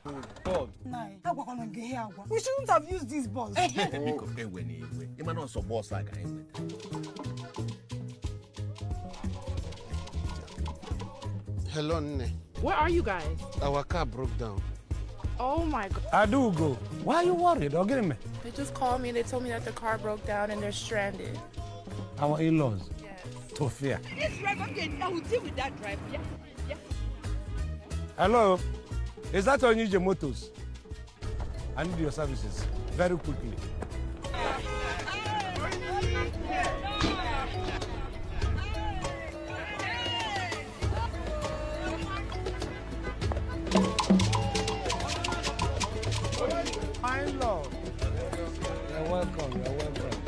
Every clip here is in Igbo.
Nai, agwakwana gị ihe agwa. We shouldn't have used this bus. Biko, ewe na iwe, ịma na ọsọ bọọsụ a ka anyị nweta. Hello, Nne. Where are you guys? Our car broke down. Oh my God. Adugo, why are you worried? Or get me? They just called me and they told me that the car broke down and they're stranded. Our in-laws. Yes. Tofia. This driver, okay, I will deal with that driver. Yeah. Hello? Is that Onije Motors? I need your services very quickly. My lord. You're welcome. You're welcome.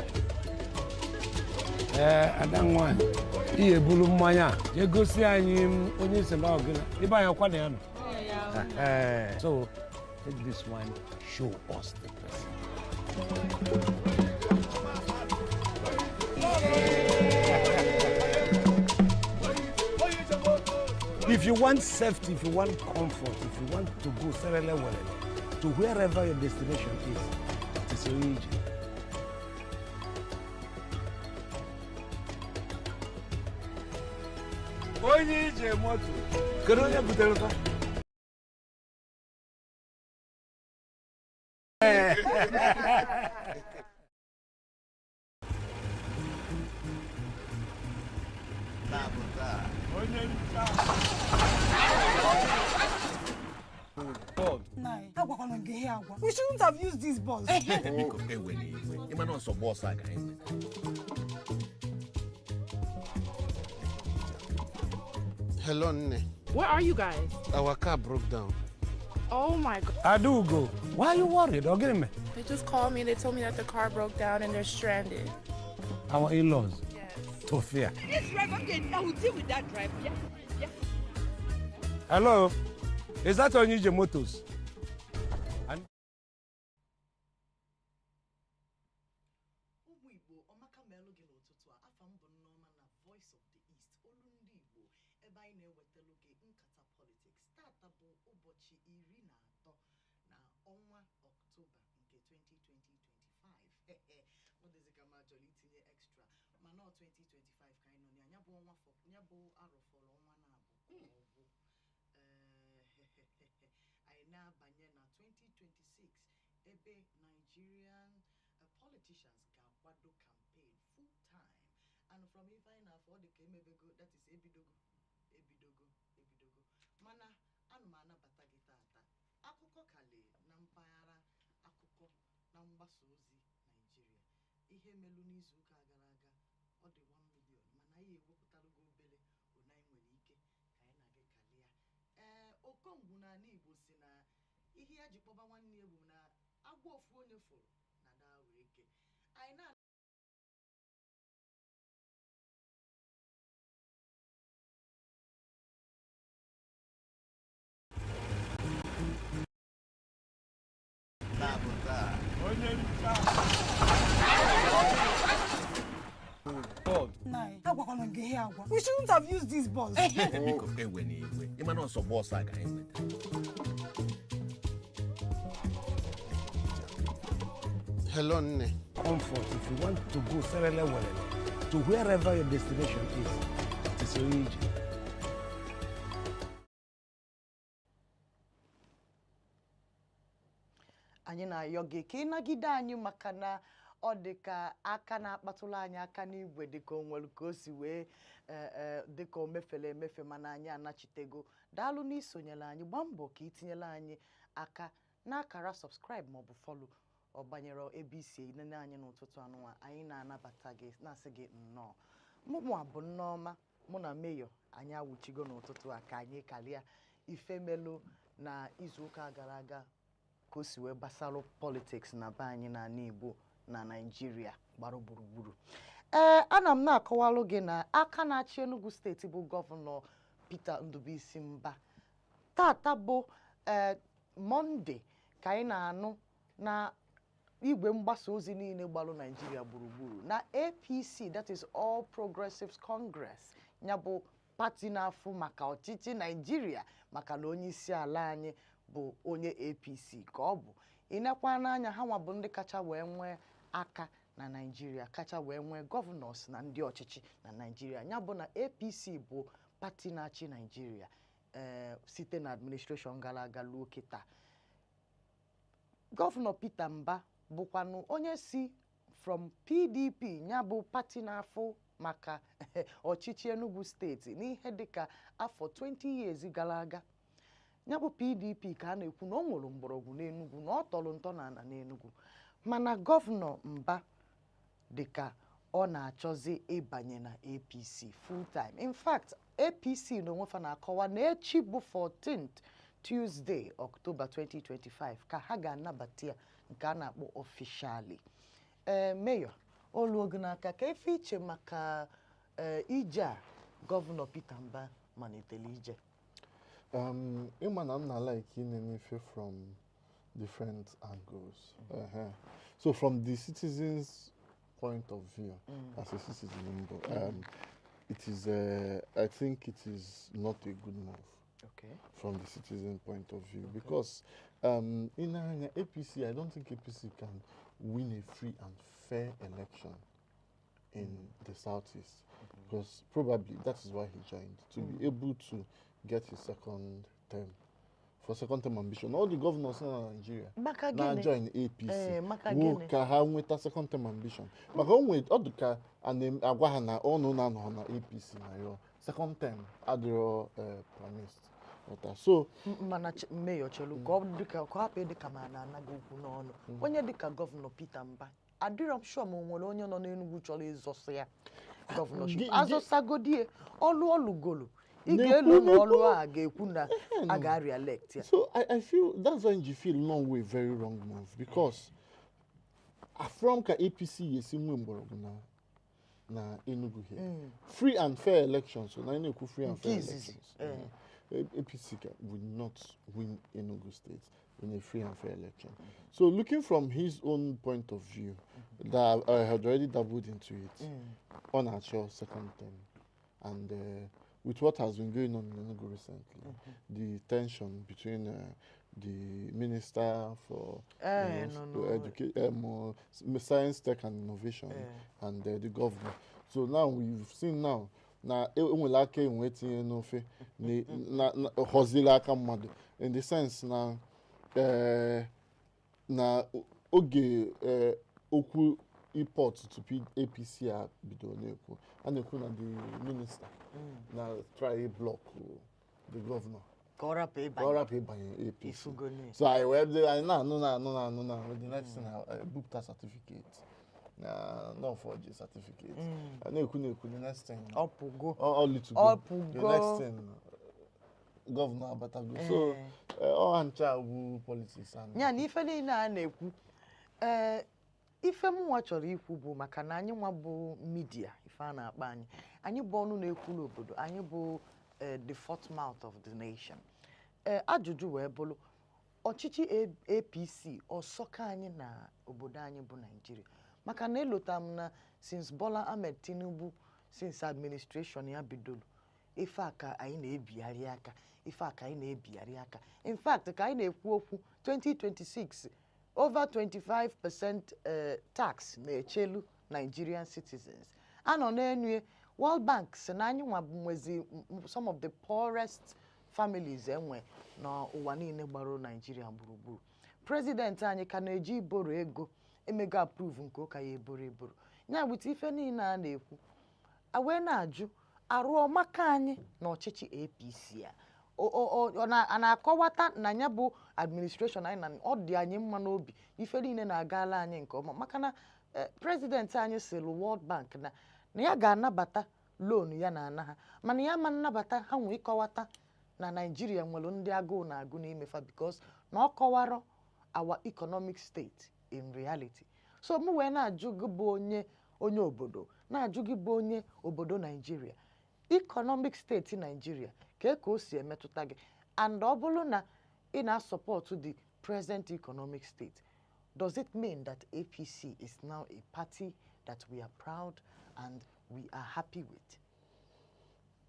Ee, ada nwanyị, ihe ebulu mmanya a jee gosi anyị m onye si na ọgịna ibe anyị ọkwa na ya nọ. Eh, so take this one, show us the president. If you want safety, if you want comfort, if you want to go serele welele to wherever your destination is, it is Onije. Onye ije moto. Kedu onye butere fa? Nai, agwakwana gị ihe agwa. We shouldn't have used this bus. Biko, ewe na iwe, ịma na ọsọ bọọsụ a ka anyị nweta. Hello, Nne. Where are you guys? Our car broke down. Oh my God. Adugo, why are you worried? Or get me? They just called me and they told me that the car broke down and they're stranded. Our in-laws. Yes. Tofia. This driver, okay, I will deal with that driver. Yeah. Hello? Is that Onije Motors? Ụmụ Igbo, ọmaka melụ gị n'ụtụtụ a. Afa m bụ Nneọma na Voice of the East, olu ndị Igbo, ebe anyị na-ewetara gị nkata politics. Tata bụ ụbọchị 13 na ọnwa Ọktoba nke 2025. Ọ dịzị ka ma chọrọ itinye extra, mana ọ 2025 ka anyị nọ na ya. Bụ ọnwa ya bụ arọ fọrọ ọnwa na-abụ ka ọ gwụ. Ee, anyị na-abanye na 2026, ebe Nigerian politicians ga-akwado campaign full time, and from ife anyị na-afọ, ọ dị ka emebego, that is, ebidogo, ebidogo, ebidogo. Mana ana m anabata gị tata. Akụkọ kali na mpaghara akụkọ na mgbasa ozi Naijiria, ihe melu n'izuụka gara aga, ọ dị 1 million, mana anyị ewepụtara gị obere one anyị nwere ike ka anyị na gị kalịa. Ee, okongwu n'ala Igbo si na ihe ya ji kpọba nwanne ya bụ na agwọ ofu onye fụrụ na daa wee ike anyị na Nai, agwakwana gị ihe agwa. We shouldn't have used this bus. Biko, ewe na iwe, ịma na ọsọ bọọsụ a ka anyị nweta. Hello, Nne. Comfort, if you want to go serele welele to wherever your destination is, it is Onije. Anyị na-ayọ gị ka ị nagide anyị, maka na ọ dị ka aka na-akpatụrụ anyị aka n'igwe, dị ka o nwere ka o si wee dị ka o mefere emefe, mana anyị anachitego. Daalụ n'isonyere anyị. Gbaa mbọ ka itinyere anyị aka n'akara subscribe maọbụ follow. Ọ banyere ebe isi nene anyị n'ụtụtụ anụnwa, anyị na-anabata gị, na-asị gị nnọọ. Mụnwa bụ Nneọma, mụ na Mayor anyị awụchigo n'ụtụtụ a ka anyị kalịa ife melụ na izuụka gara aga, ka o si wee gbasalụ politics na be anyị n'ala Igbo na Naịjirịa gbara gburugburu. Ee, ana m na-akọwalụ gị na aka na-achị Enugu Steeti bụ Gọvanọ Peter Ndubuisi Mba, tata bụ Mọnde, ka anyị na-anụ na igwe mgbasa ozi niile gbalụ Naijiria gburugburu na APC, that is All Progressives Congress, ya bụ pati na-afụ maka ọchịchị Naijiria, maka na onye isi ala anyị Bụ onye APC ka ọ bụ. Ịnekwa n'anya, ha nwa bụ ndị kacha wee nwee aka na Naịjirịa, kacha wee nwee governors na ndị ọchịchị na Naịjirịa. Ya bụ na APC bụ pati na-achị Naịjirịa site na administration gara aga luo kịta. Gọvanọ Peter Mba bụkwanụ onye si from PDP, ya bụ pati na-afụ maka ọchịchị Enugu Steeti n'ihe dịka afọ 20 years gara aga. Ya bụ PDP ka a na-ekwu na ọ nwere mgbọrọgwụ n'Enugu, na ọ tọrọ ntọala n'Enugu, mana Gọvanọ Mba dịka ọ na-achọzi ịbanye na APC full time. In fact, APC na onwefa na-akọwa na echi bụ 14th Tuesday, October 2025, ka ha ga-anabata ya nke a na-akpọ officially. Mayor, olu oge n'aka ka efe iche maka ije a Gọvanọ Peter Mba malitere ije. Ịma na m na-like inene ife from different angles. So from the citizens' point of view, as a citizen, mbụ, it is, I think it is not a good move from the citizen point of view because in anya APC, I don't think APC can win a free and fair election in the southeast because probably that is why he joined, to be able to get his second term, for second term ambition. All the governors nọ na Nigeria Maka na gịnị? Join APC Maka wụ gịnị? Ka ha nweta second term ambition, maka o nwe ọ dị ka a na-agwa ha na ọnụ na-anọ na APC na yo second term adịrọ promised. Ghọta? So Mana Mayor, chelu ka ọ dịka ka ọ hapụ ịdị ka ma na-anaghị okwu n'ọnụ. Onye dịka Gọvanọ Peter Mba, adịrọ m sure ma o nwere onye nọ n'Enugu chọrọ ịzọsị ya governorship. Azọsagodie ọlụ ọlụgolu ị Na-ekwu- ga-elu na ọlụ na-ekwu- a ga-ekwu na a ga-re-elect ya. So I feel that's why you feel long way, very wrong move, because from ka APC esi nwe mgbọrọgwụ na Enugu here, free and fair elections, so na anyị na-ekwu free and Nke fair izizi, elections. APC would not win Enugu State in a free and fair election. So looking from his own point of view, that I had already dabbled into it on actual second term, and with what has been going on in Enugu recently, the tension between the minister for No, no. science, tech, and innovation, and the governor. So now we've seen now na enwere aka enwe tinye n'ofe na họziri aka mmadụ, in the sense na na oge okwu import to APC a bidoro na-ekwu, a na-ekwu na the minister na try block the governor ka ọ rapụ ka ọ ịbanye. Rapụ ịbanye APC. Ifugoni. So anyị wee bido, anyị na-anụ na-anụ na-anụ na the next thing, ebupụta certificate na non forge certificate. A na-ekwu na-ekwu, the next thing Ọ pụgo. Ọ litugo. Ọ pụgo. The next thing, gọvanọ abatago. So ọ ha ncha bụ politics and Ya na ife niile a na-ekwu, ife mụnwa chọrọ ikwu bụ maka na anyị nwa bụ media, ife a na-akpọ anyị, anyị bụ ọnụ na-ekwuru obodo anyị, bụ the fourth mouth of the nation. Ajụjụ wee bụrụ, ọchịchị APC ọsọka anyị na obodo anyị bụ Naijiria? Maka na elota m na since Bola Ahmed Tinubu, since administration ya bidoro, ife a ka anyị na-ebigharị aka, ife a ka anyị na-ebigharị aka. In fact, ka anyị na-ekwu okwu 2026, over 25% tax na-echelu Nigerian citizens anọ n'enu. World Bank si na anyị nwa bụ nwezi some of the poorest families enwe n'ụwa niile gbara Naijiria gburugburu. President anyị ka na-eji iboro ego emego approve nke ụka ya eboro eboro ya wit. Ife niile a na-ekwu, a wee na-ajụ, arụ ọmaka anyị na ọchịchị APC a? Ọ a na-akọwata na ya bụ administration anyị na ọ dị anyị mma n'obi, ife niile na-agala anyị nke ọma, maka na president anyị sịrị World Bank na ya ga-anabata loan ya na ana ha, mana ya ma nnabata ha nwee ịkọwata na Naijiria nwere ndị agụụ na-agụ n'ime fa, because na ọ kọwarọ our economic state in reality. So mụ wee na-ajụ gị bụ onye obodo, na-ajụ gị bụ onye obodo Naijiria, economic state Naijiria ka o si emetụta gị? And ọ bụrụ na ị na-support the present economic state, does it mean that APC is now a party that we are proud and we are happy with?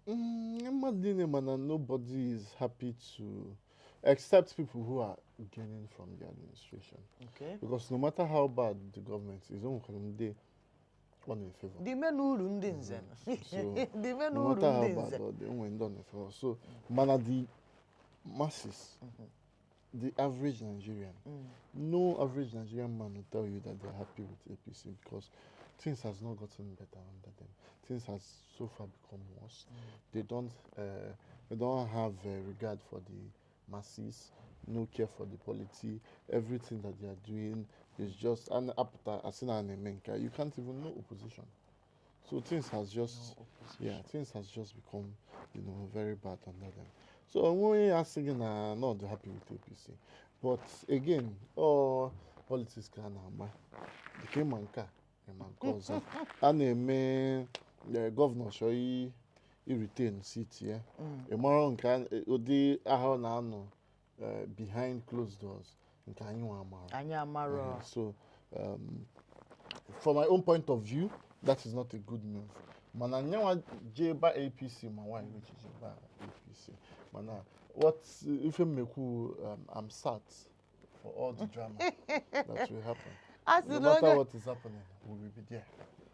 Mmadụ niile mana nobody is happy to Except people who are gaining from the administration. Because no matter how bad the government is, o nwekwara ndị ọ na-efavor. Dị me n'uru ndị nze. So, Dị me no n'uru matter how ndị bad nze. ọ dị, o nwere ndị ọ na-efavor. So, mana the masses, the average Nigerian, no average Nigerian man will tell you that they're happy with APC because things has not gotten better under them. Things has so far become worse. They don't have regard for the masses, no care for the polity. Everything that they are doing is just an apụta asị na a na-eme nke a. You can't even know opposition. So things has just become very bad under them. So onwe onye ya asị gị na not happy with APC. But again, all politics ka a na-agba. Dịka ịma nke a, ịma nke ọzọ. A na-eme governor chọọ i retain seat ya. Ị mara nke ụdị agha ọ na-anọ behind closed doors nke anyị nwa amara. Anyị amarọ. So, from my own point of view, that is not a good move. Mana nyanwa jee ba APC ma nwaanyị wechi jee ba APC. Mana what ife mmekwu, I'm sat for all the drama that will happen. A sị No na matter onye what is happening, we will be there.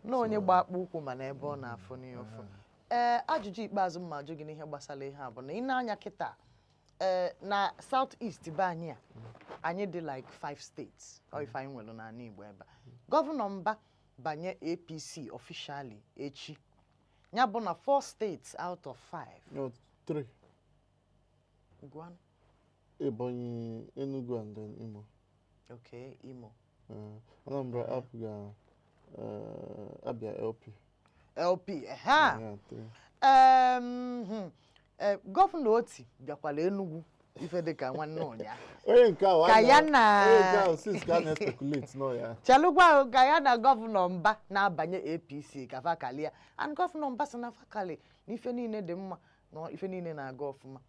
Na onye gba akpụ ụkwụ mana ebe ọ na-afụ n'ihe ụfụ. Ee, ajụjụ ikpeazụ m ma ajụ gị n'ihe gbasara ihe a bụ na ị na-anya kịta, ee, na South East be anyị a, anyị dị like five states ọ ife anyị nwere n'ala Igbo ebe a. Governor Mba banye APC officially echi, ya bụ na four states out of five. No, three. Gwan. Ebonyi, Enugu, and then Imo. Okay, Imo. Anambra, Abia, Abia LP. LP ha. Yeah, three. Governor Otti bịakwara Enugu ife dịka nwanne ụnyaa. Onye nke ahụ Ka ya na- onye nke ahụ since ka a na-speculate nọ ya. Chelụgwa ahụ, ka ya na Governor Mba na-abanye APC ka fakalia, and Governor Mba sị na fakali na ife niile dị mma, na ife niile na-aga ọfụma.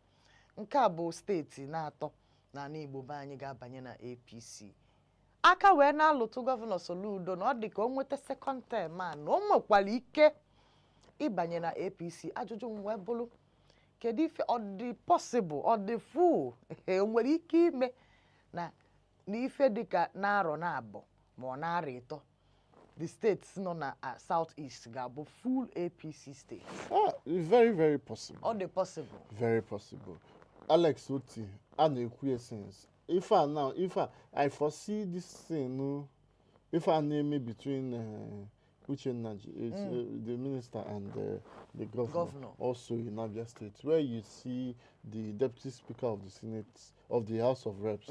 Nke a bụ steeti na-atọ n'ala Igbo be anyị ga-abanye na APC. Aka wee na-alụtụ Governor Soludo na ọ dị ka o nweta second term a, na o nwekwara ike ịbanye na APC. Ajụjụ m wee bụrụ, kedu ife ọ dị possible, ọ dị full, o nwere ike ime na ife dịka na-arọ na abụọ ma ọ na-arọ 3, the states nọ na South East ga-abụ full APC state? Ah, it's very, very possible. Ọ dị possible? Very possible. Alex Otti, a na-ekwu ya since. Ife a now, ife a, I foresee this thing, no, ife a na-eme between Uchenna, the minister and the governor, Governor. Also in Abia State, where you see the deputy speaker of the Senate, of the House of Reps,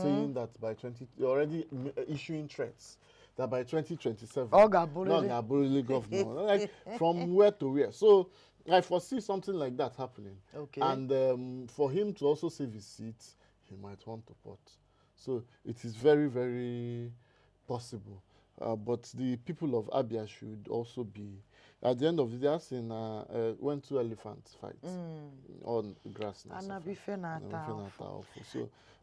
saying that by 20, already issuing threats that by 2027, Ọ ga-abụrịrị. no, ga-abụrịrị governor. Like, from where to where? So I foresee something like that happening. And for him to also save his seat, he might want to port. So it is very, very possible. But the people of Abia should also be, at the end of the day, asking, when two elephants fight on grass. Na suffer. Anabife na-ata Anabife afụ. na-ata afụ.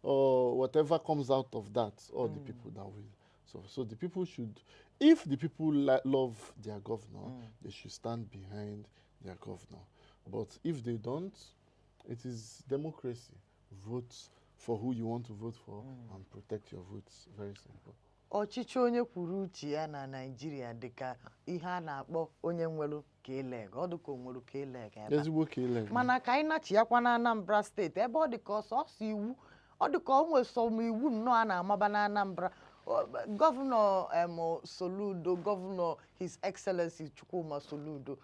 So whatever comes out of that, all the people that will. So the people should, if the people love their governor, they should stand behind their governor. But if they don't, it is democracy. Vote for who you want to vote for and protect your votes. Very simple. Ọchịchị onye kwuru uche ya na Naịjirịa dịka ihe a na-akpọ onye nwere ka eleg, ọ dị ka o nwere ka eleg ebe a. Ezigbo ka ele. Mana ka anyị nachiyakwa na Anambra Steeti, ebe ọ dị ka ọsọsọ iwu, ọ dị ka o nwere sọm iwu nnọọ a na-amaba na Anambra. Governor Soludo, Governor His Excellency Chukwuma Soludo,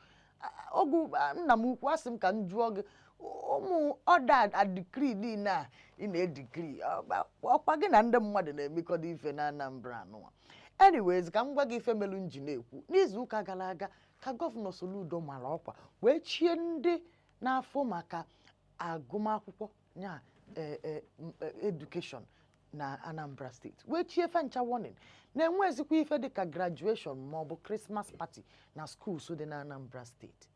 ogu nna m ukwu, asị m ka m jụọ gị, ụmụ ọda adikri niile a ị na-edikri, ọkwa gị na ndị mmadụ na-emekọdo ife na Anambra anụwa? Anyways, ka m gwa gị ife melu m ji na-ekwu. N'izu ụka gara aga ka Governor Soludo mara ọkwa wee chie ndị na-afụ maka agụmakwụkwọ nya education na Anambra Steeti, wee chie fancha warning na-enwezikwa ife dịka graduation maọbụ Christmas party na schools dị na Anambra Steeti.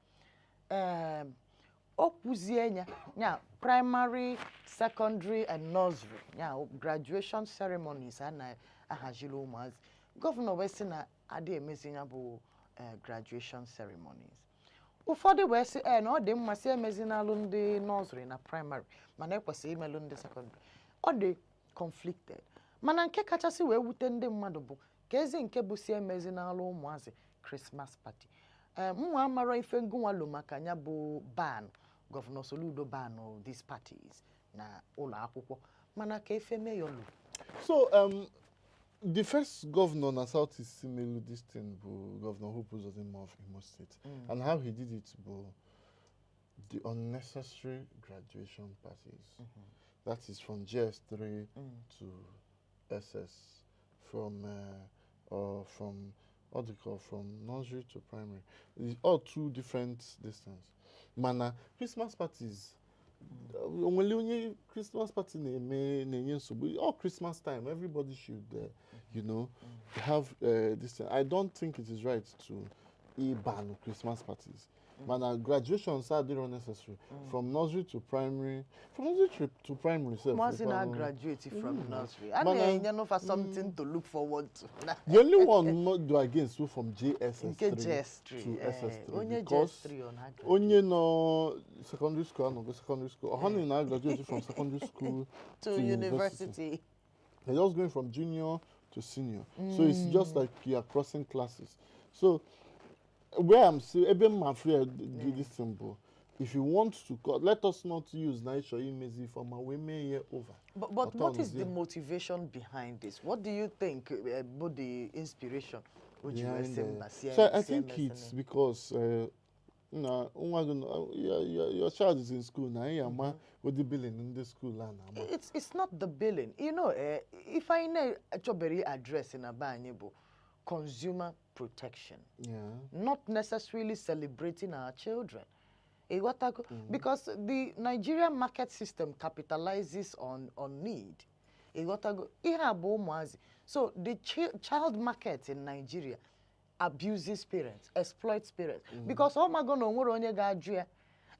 O kwuzie ya nya primary, secondary and nursery, ya graduation ceremonies a na-ahaziri ụmụazị. Governor wee sị na adị emezi ya bụ graduation ceremonies. Ụfọdụ wee sị ee, na ọ dị mma si emezinalụ ndị nursery na primary, mana ekwesịrị imelụ ndị secondary. Ọ dị conflicted, mana nke kachasị wee wute ndị mmadụ bụ ka ezi nke bụ si emezinalụ ụmụazị Christmas party. Ee, mụnwa amara ife ngụnwalo maka ya bụ ban Governor Soludo ban these parties na ụlọ akwụkwọ, mana ka efe meyọlụ. So the first governor na Southeast melu this thing bụ Governor Hope Uzodinma of Imo State. And how he did it bụ the unnecessary graduation parties. That is from JS3 to SS, from or from, what do you call, from nursery to primary. It's all two different distance. Mana Christmas parties, onwere onye Christmas party na-eme na-enye nsogbu? All Christmas time, everybody should have this thing. I don't think it is right to ban Christmas parties, mana graduations adịrọ necessary from nursery to primary, from nursery to primary sef. Ụmụazị dịkwanụ- na-graduate from nursery, a Mana- na-enye nụfa something to look forward to. The only one not do against who from JSS3 Nke JS3, to SS3, onye because JS3 ọ na-graduate. Onye nọ secondary school anọgo secondary school, ọha na graduate from secondary school to university. They're just going from junior to senior. So it's just like you are crossing classes. So where I'm saying, ebe m afraid do this simple. If you want to cut, let us not use na ịchọ imezi for ma we mee ihe over. But what is the Ọtọ motivation behind this? What do you think bụ the inspiration o ji wee behind sị mba si So I think it's because na nwa gị your child is in school na ị ama ụdị billing ndị school a na-ama. It's not the billing. If anyị na-achọbere address na be anyị bụ consumer protection. Not necessarily celebrating our children. Ịghọtago? Because the Nigerian market system capitalizes on need. Ịghọtago? Ihe a bụ ụmụazị. So the child market in Nigeria abuses parents, exploits parents. Because ọ mago na o nwere onye ga-ajụ ya.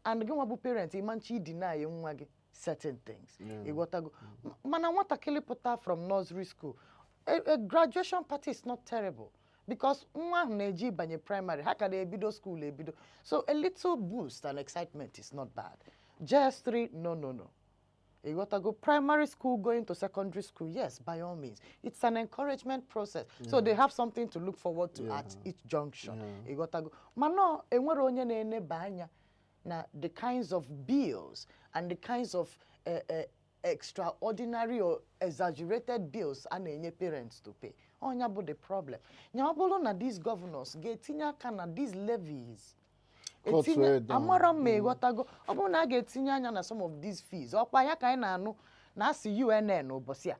And gị nwa bụ parent, ịma nchi deny nwa gị certain things. Ịghọtago? Mana nwatakịrị pụta from nursery school, a graduation party is not terrible, because nwa ahụ na-eji ịbanye primary, ha ka na-ebido school ebido, so a little boost and excitement is not bad. JS3, no, no, no. Ịghọtago? Primary school going to secondary school, yes, by all means, it's an encouragement process, so they have something to look forward to at each junction. Ịghọtago? Mana enwere onye na-eneba anya na the kinds of bills and the kinds of extraordinary or exaggerated bills a na-enye parents to pay. Ọnya bụ the problem. Ya ọ bụrụ na these governors ga-etinye aka na these levies, Cut etinye way down. Amara m ma ịghọtago, ọ bụrụ na a ga-etinye anya na some of these fees, ọkwa ya ka anyị na-anụ na asị UNN ụbọchị a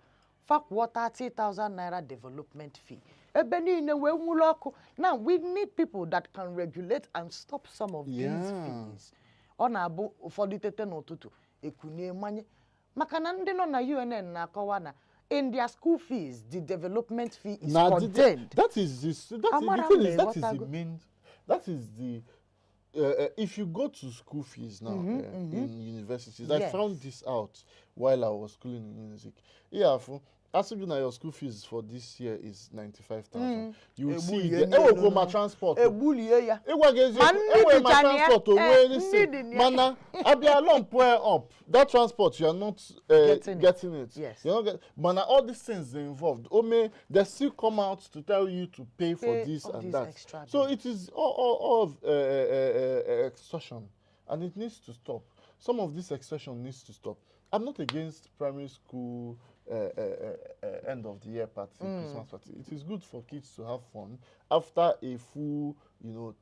fakwụọ 30,000 naira development fee, ebe niile wee nwụrụ ọkụ. Now we need people that can regulate and stop some of these fees. Ọ na-abụ ụfọdụ tete n'ụtụtụ ekunie manye, maka na ndị nọ na UNN na-akọwa na in their school fees, the development fee is Na contained. That is the, that is Amara the thing is, that is the m na-eghọtago. main, that is the if you go to school fees now in universities, I found this out while I was schooling in Unizik. Yeah, for asking na your school fees for this year is 95,000. You will see Egbulie the nne enwekwa no, ma no. transport. Egbulie ya. Ịgwa gị Ma eziokwu, nni enwere ma dịcha na ya. transport onwe Eh, anything. nni dị na ya. Mana abịa lump up that transport, you are not Getting it. getting it. You're not mana all these things they involved. Ome, they still come out to tell you to pay for Pay this all and these that. extra So bills. it is all of extortion, and it needs to stop. Some of this extortion needs to stop. I'm not against primary school end of the year party, Christmas party. It is good for kids to have fun after a full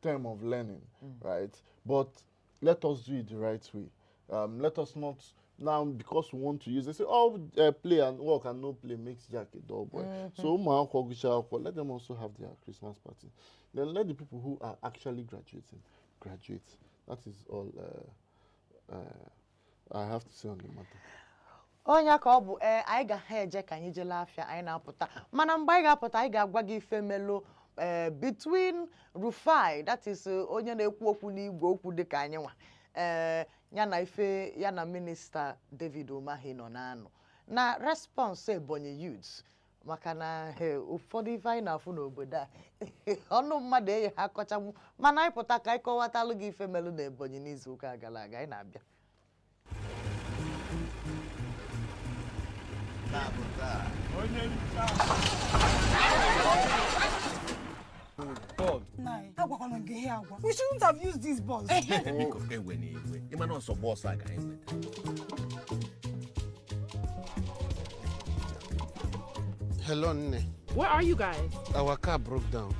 term of learning, right? But let us do it the right way. Let us not now, because we want to use. They say, "Oh, play and work and no play makes Jack a dull boy." So ụmụ akwụkwọ gụchaa akwụkwọ, let them also have their Christmas party. Then let the people who are actually graduating graduate. That is all I have to say on the matter. Ọnya ka ọ bụ. Ee, anyị ga-ha eje ka anyị jele afịa, anyị na-apụta, mana mgbe anyị ga-apụta, anyị ga-agwa gị ife melo ee between Rufai, that is onye na-ekwu okwu n'igwe okwu dịka anyị nwa, ee, ya na ife ya na Minista David Umahi nọ na-anụ na response Ebonyi youths. Maka na ụfọdụ ife anyị na-afụ n'obodo a, ọnụ mmadụ enye ha akọchanwu, mana anyị pụta ka anyị kọwatalụ gị ife melụ na Ebonyi n'izu ụka gara aga. Anyị na-abịa. Nna anyị, agwakwana gị ihe agwa. We shouldn't have used this bus. Biko, ewe na iwe, ịma na ọsọ bọọsụ a ka anyị nweta. Hello, nne. Where are you guys? Our car broke down.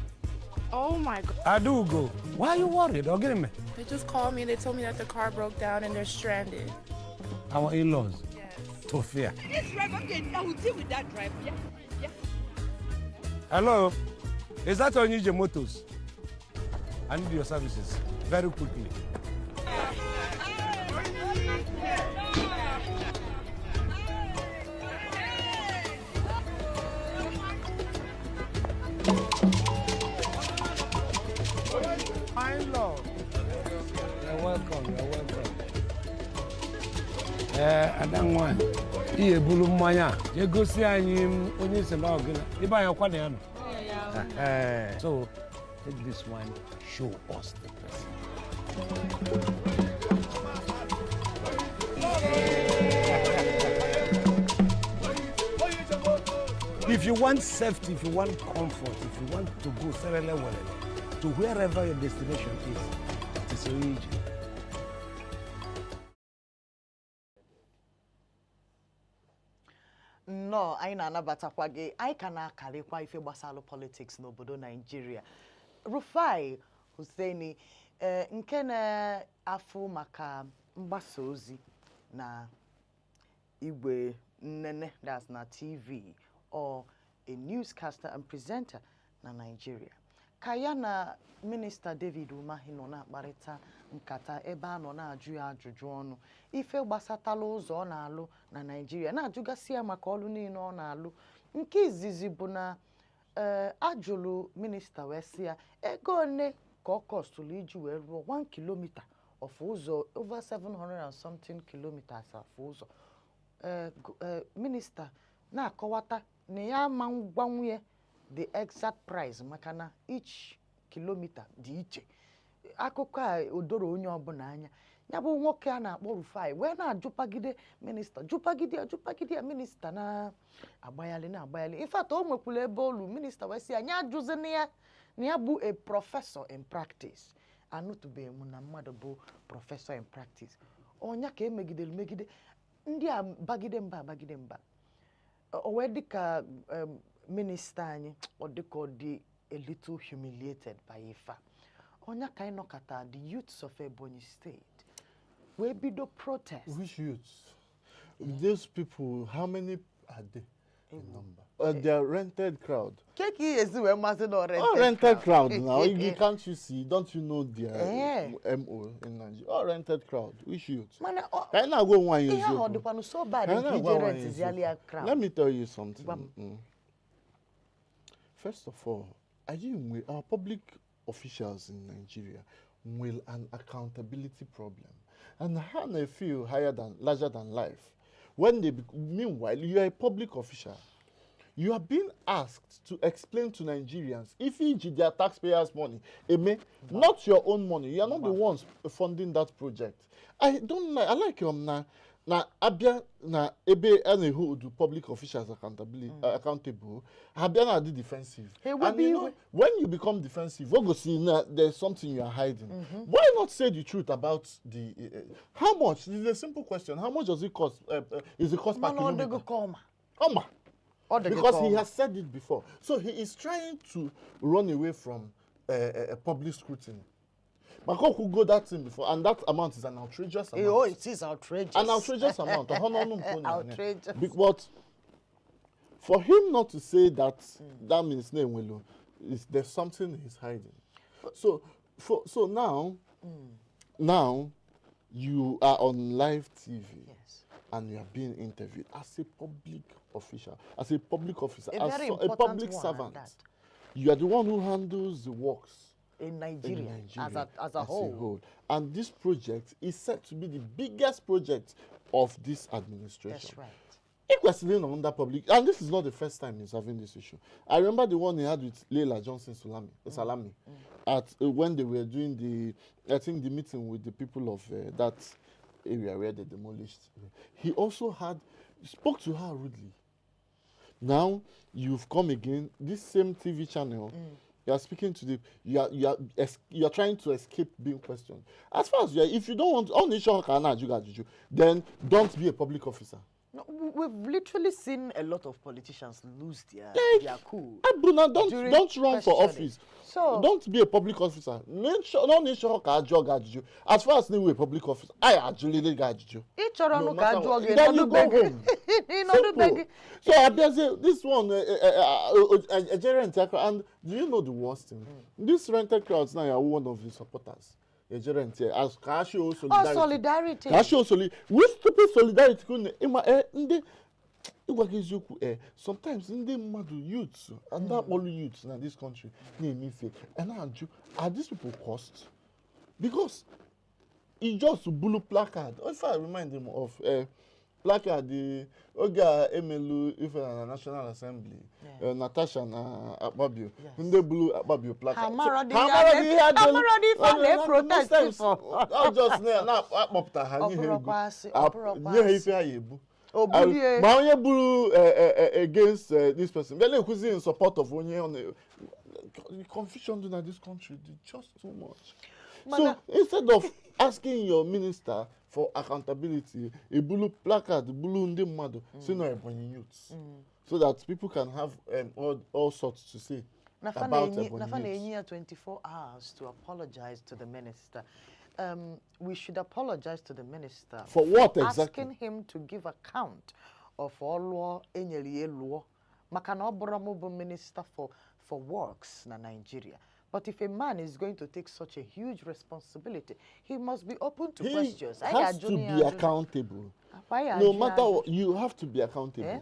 Oh my god. Adaugo, why are you worried? Ọ gịnị mere? They just called me and they told me that the car broke down and they're stranded. Our in-laws. Yes. Tofia. This driver, okay, I will deal with that driver. Yeah. Hello, is that Onije Motors? I need your services very quickly. My love. You're welcome, you're welcome. Ee, ada nwanyị, ị ebulu mmanya a jee gosi anyị onye isi na ọgịna ebe anyị ọkwa na ya nọ. So take this one, show us the president. If you want safety, if you want comfort, if you want to go serele welele to wherever your destination is, it is Onije. Nnọọ, anyị na-anabatakwa gị. Anyị ka na-akarịkwa ife gbasara politics n'obodo Naijiria. Rufai Hussaini, ee, nke na-afụ maka mgbasa ozi na igwe nnene, that's na TV or a newscaster and presenter na Nigeria, ka ya na Minista David Umahi nọ na-akparịta nkata ebe a nọ na-ajụ ya ajụjụ ọnụ ife gbasatala ụzọ ọ na-alụ na Naịjirịa, na-ajụgasị ya maka ọlụ niile ọ na-alụ. Nke izizi bụ na ee, ajụlụ minista wee sị ya ego one ka ọ kọstụlụ iji wee rụọ 1 kilometer of ụzọ, over 700 and something kilometers of ụzọ. Ee, minista na-akọwata na ya ama ngwanwunye the exact price maka na each kilometer dị iche. Akụkọ a odoro onye ọbụla anya. Ya bụ nwoke a na-akpọ Rufai wee na-ajụpagide minista, jụpagide ya, jụpagide ya, minista na-agbaghalị, na-agbaghalị. In fact, o nwekwara ebe olu minista wee sị ya nya ajụzina ya na ya bụ a professor in practice. Anụtụbeghị m na mmadụ bụ professor in practice. Ọnya ka emegidere megide ndị a, bagide mba, bagide mba, o wee dịka minista anyị ọ dịka ọ dị a little humiliated by ife a. Ọnya ka anyị nọkọta, the youths of Ebonyi State wee bido protest. Which youths? These people, how many are they in number? They are rented crowd. Ke ka ị esi wee masị na ọ rented? Oh, rented crowd now. You can't you see? Don't you know their Eh. MO in Nigeria? Oh, rented crowd. Which youth? Mana Ka anyị na-agwa onwe anyị ihe ahụ ọ eziokwu. dịkwanụ so bad Ka anyị nke na-agwa ije onwe anyị rentiziali ya eziokwu. crowd? Let me tell you something. Gwa m. First of all, anyị nwe our public officials in Nigeria will an accountability problem, and ha na feel higher than larger than life. When they meanwhile, you are a public official. You are being asked to explain to Nigerians if iji their taxpayers' money, eme, not your own money. You are not the ones funding that project. I don't like, I like na abịa na ebe a na-hold public officials accountability accountable, abịa na dị defensive. Ha ewebe And you know, iwe. when you become defensive, what go see na there's something you are hiding. Why not say the truth about the how much? This is a simple question. How much does it cost? Is the cost per Mana ọ kilometer? dịgo ka ọma. Ọma. Ọ dịgo Because ka he ọma. has said it before. So he is trying to run away from public scrutiny. Maka who go that thing before, and that amount is an outrageous amount. Oh, it is outrageous. An outrageous amount. Ọhọ n'ọnụ nke onye anya. Outrageous. But for him not to say that, that means na enwelu, is there's something he's hiding. So now, you are on live TV. And you are being interviewed as a public official, as a public officer, A as very a important public one at servant. that. You are the one who handles the works in Nigeria, in Nigeria as a whole. And this project is set to be the biggest project of this administration. That's right. Ị kwesịrị ịnọ under public, and this is not the first time he's having this issue. I remember the one he had with Leila Johnson Salami at when they were doing the, I think, the meeting with the people of that area where they demolished. He also had spoke to her rudely. Now you've come again, this same TV channel. You are speaking to the you are trying to escape being questioned. As far as you are, if you don't want on the issue, then don't be a public officer. No, we've literally seen a lot of politicians lose their cool Abuna, don't during don't run for questioning. office. So Don't be a public officer. Make sure no nation ka ajụọ gị ajụjụ. As far as na a public officer, I ajụlile gị ajụjụ. Ị chọrọ No nụ ka matter ajụọ what. gị, Then you go ịnọdụbe gị. home. Ịnọdụbe Simple. gị. So abịazie this one, eje rent ya crowd. And do you know the worst thing? This rented crowds now are one of the supporters. Eje rent ya as ka a show Oh, solidarity. solidarity. Ka a show solidarity. Which stupid solidarity ka unu ịma ndị ịgwa gị eziokwu, sometimes ndị mmadụ, youths, ndị akpọrọ youths na this country na-eme ife a na-ajụ, are these people cursed? Because e just bulu placard. If I remind him of placard oge a emelu ife na National Assembly, Natasha na Akpabio, ndị bulu Akpabio placard. Ha amarọ dị Ha ihe amarọ a dị ihe a ha amarọ dị ife a na-eprotest most times, for. ọ just na-akpọpụta ha Ọ nye ha ego. bụrọkwa asị, ọ bụrọkwa Nye ha asị. ife ha ya ebu. O bulie. Ma onye buru against this person bịa na-ekwuzi in support of onye ọ na the confusion dị na this country dị just too much. Mana- So instead of asking your minister for accountability, ebulu placard bulu ndị mmadụ si na Ebonyi youths so that people can have all sorts to say Nafa about na-enye Ebonyi Nafa youths. na-enye ya 24 hours to apologize to the minister. We should apologize to the minister For what exactly? asking him to give account of ọlụọ enyere ya lụọ, maka na ọ bụrụ mụ bụ minister for works na Nigeria. But if a man is going to take such a huge responsibility, he must be open to He questions. Anyị has ga-ajụ to na ya be ajụjụ. accountable. Akwa anyị No ajụ ya matter ajụjụ. what, you have to be accountable. Eh?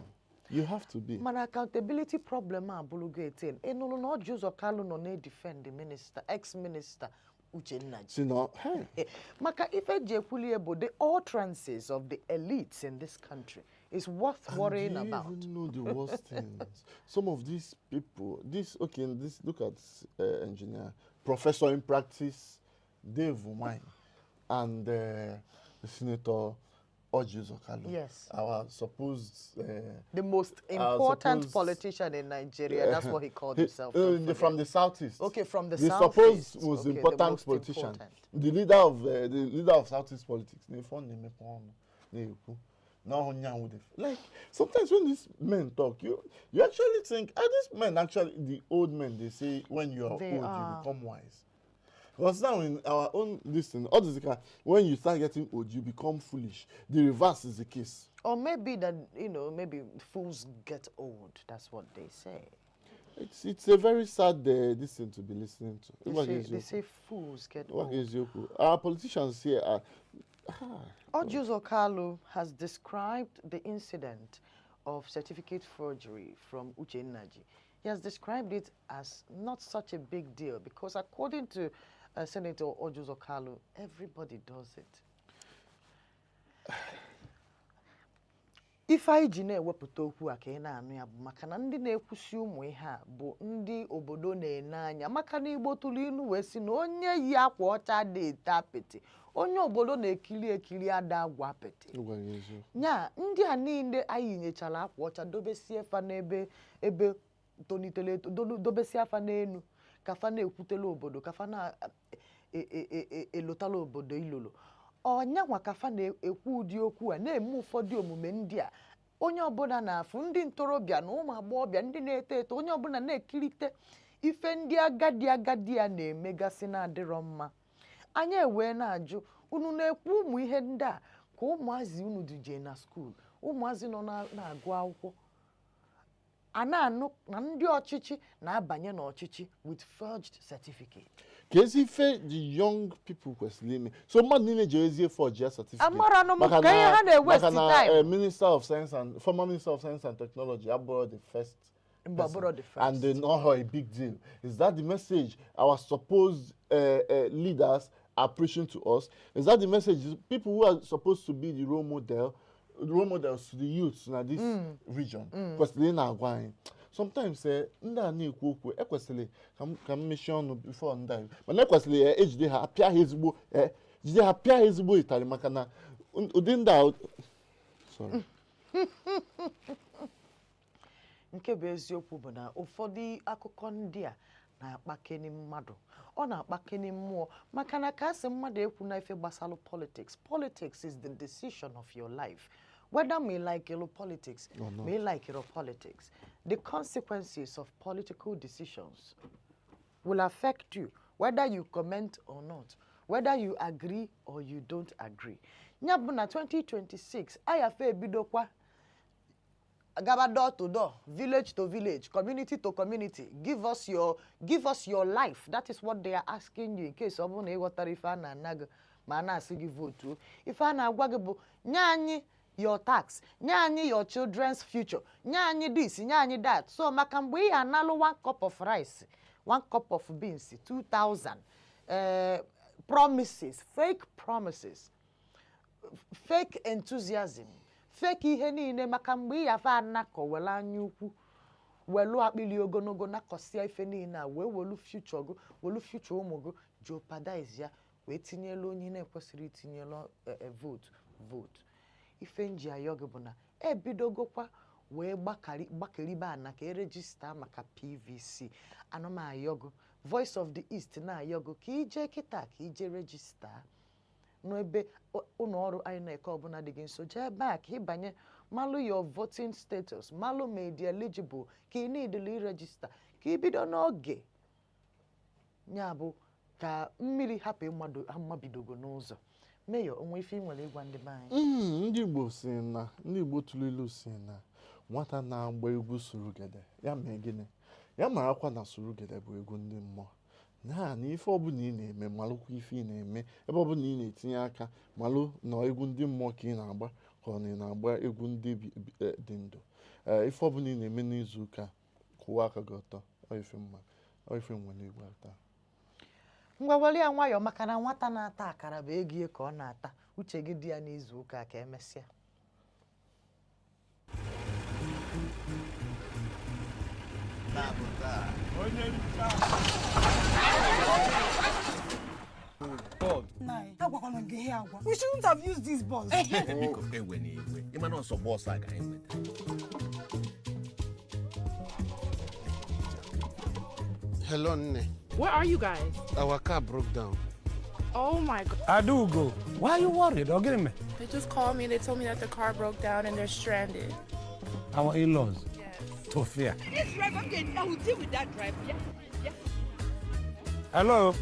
You have to be. Mana accountability problem a abụrụgo etin. Ị nụrụ na Orji Uzor Kalu nọ na-edefend the minister, ex-minister Uche Nnaji? Si na hey. Maka ife eji ekwulie bụ the utterances of the elites in this country is worth And worrying do you about. even know the worst things? Some of these people, this okay, this look at engineer, professor in practice, Dave Umahi, and Senator Orji Uzor Kalu. Our supposed The most our important supposed politician in Nigeria. That's what he called himself. Don't forget. From the southeast. Okay, from the The southeast. supposed most Okay, the important most politician, important. the leader of southeast politics. Na-efe ọ na-emepe ọnụ na-ekwu na onye ahụ dị like sometimes when these men talk, you actually think, are these men actually the old men they say when you are They old you are. become wise? Because now in our own this thing, all this kind, when you start getting old, you become foolish. The reverse is the case. Or maybe that, maybe fools get old. That's what they say. It's a very sad this thing to be listening to. They say fools get What old. is eziokwu? Our politicians here are Orji Uzor Kalu has described the incident of certificate forgery from Uche Nnaji. He has described it as not such a big deal because, according to Senator Orji Uzor Kalu, everybody does it. Ife anyị ji na-ewepụta okwu a ka ị na-anụ ya bụ maka na ndị na-ekwusi ụmụ ihe a bụ ndị obodo na-ene anya, maka na Igbo tụrụ ilu wee sị na onye yi akwa ọcha dị ete apịtị, onye obodo na-ekiri ekiri ada agwa apịtị. Ịgwa gị eziokwu. Nya ndị a niile anyị nyechara akwa ọcha dobesie fa n'ebe ebe tolitere eto, dobesie afa n'elu ka fa na-ekwutela obodo, ka fa na-elotala obodo ilolo ọnyanwa, ka fa na-ekwu ụdị okwu a, na-eme ụfọdụ omume ndị a onye ọbụla na-afụ, ndị ntorobịa na ụmụ agbọghọbịa, ndị na-eto eto, onye ọbụla na-ekirite ife ndị agadi agadi a na-emegasị na-adịrọ mma. Anyị ewee na-ajụ unu na-ekwu ụmụ ihe ndị a ka ụmụazị unu duje na school, ụmụazị nọ na-agụ akwụkwọ a na-anụ na ndị ọchịchị na-abanye n'ọchịchị with forged certificate. Ka ezi ife the young people kwesịrị ime, so mmadụ niile ji ezie forge ya certificate? Amaranụ m Maka ka ihe ha na-ewaste maka na, time. Minister of science and former minister of science and technology abụrụ the first Mgbe ọ person. bụrụ the first. And they not her a big deal. Is that the message our supposed leaders are preaching to us? Is that the message people who are supposed to be the role model role models to the youths na this region kwesịrị ị na-agwa anyị sometimes, ndị a na-ekwu okwu ekwesịrị ka m mechie ọnụ before ndị a, mana ekwesịrị ejide ha, apịa ha ezigbo, jide ha, pịa ha ezigbo ịtarị, maka na ụdị ndị a, sorry. Nke bụ eziokwu bụ na ụfọdụ akụkọ ndị a na-akpakeni mmadụ, ọ na-akpakeni mmụọ, maka na ka asị mmadụ ekwu na ife gbasara politics. Politics is the decision of your life, whether ma ị like politics Or not. Ma ị like politics, the consequences of political decisions will affect you, whether you comment or not, whether you agree or you don't agree. Ya bụ na 2026 ayafe ebidokwa gaba door to door, village to village, community to community. Give us your life. That is what they are asking you. In case ọ bụrụ na ị ghọtara ife a na-ana gị ma a na-asị gị votuo, ife a na-agwa gị bụ nye anyị your tax, nye anyị your children's future, nye anyị this, nye anyị that. So maka mgbe ị analụ one cup of rice, one cup of beans 2000, promises, fake promises, fake enthusiasm, fake ihe niile, maka mgbe ị yafe anakọ were anya ukwu, welu akpịrị ogologo nakọsịa ife niile a, wee welu future gị, welu future ụmụ gị jeopardize ya, wee tinyelu onye ị na-ekwesịrị itinyelu vote. Ife nji ayọ gị bụ na ebidogokwa wee gbakeribe ana ka e register maka PVC. Anụmayọ gị, Voice of the East na-ayọ gị ka ije kịta, ka ije register n'ebe ụlọ ọrụ INEC ọbụla dị gị nso. Jee ebe a ka ịbanye, malụ your voting status, malụ ma ị dị eligible, ka ị niidili i register, ka ị bido n'oge. Ya bụ ka mmiri hapụ ịmado amabidogo n'ụzọ. Meyọ onwe ife ị nwere ịgwa ndị be anyị? Ndị Igbo si na, ndị Igbo tụrụ ilu si na nwata na-agba egwu surugede ya mee gịnị, ya marakwa na surugede bụ egwu ndị mmụọ. Na ife ọbụla ị na-eme, malụkwa ife ị na-eme. Ebe ọbụla ị na-etinye aka, malụ na egwu ndị mmụọ ka ị na-agba, ka ọ na ị na-agba egwu ndị dị ndụ. Ee, ife ọbụla ị na-eme n'izu ụka, kwụwa aka gị ọtọ. Ọ ife mma, ọ ife nwere igwe taa. Ngwa, were ya nwayọọ, maka na nwata na-ata akara bụ ego ihe ka ọ na-ata. Uche gị dị ya n'izu ụka. Ka emesịa. Taa bụ taa. Onye ncha. Nna, agwakwala m gị ihe agwa. We shouldn't have used this bus. Biko, ewe n'iwe, ịma na ọsọ bọọsụ a ka anyị nweta. Hello, nne. Where are you guys? Our car broke down. Oh my God. Adaugo, why are you worried? Ọ gịnị mere? They just called me. They told me that the car broke down and they're stranded. Our in-laws. Yes. Tufia. This driver, okay, I will deal with that driver. Yeah. Hello.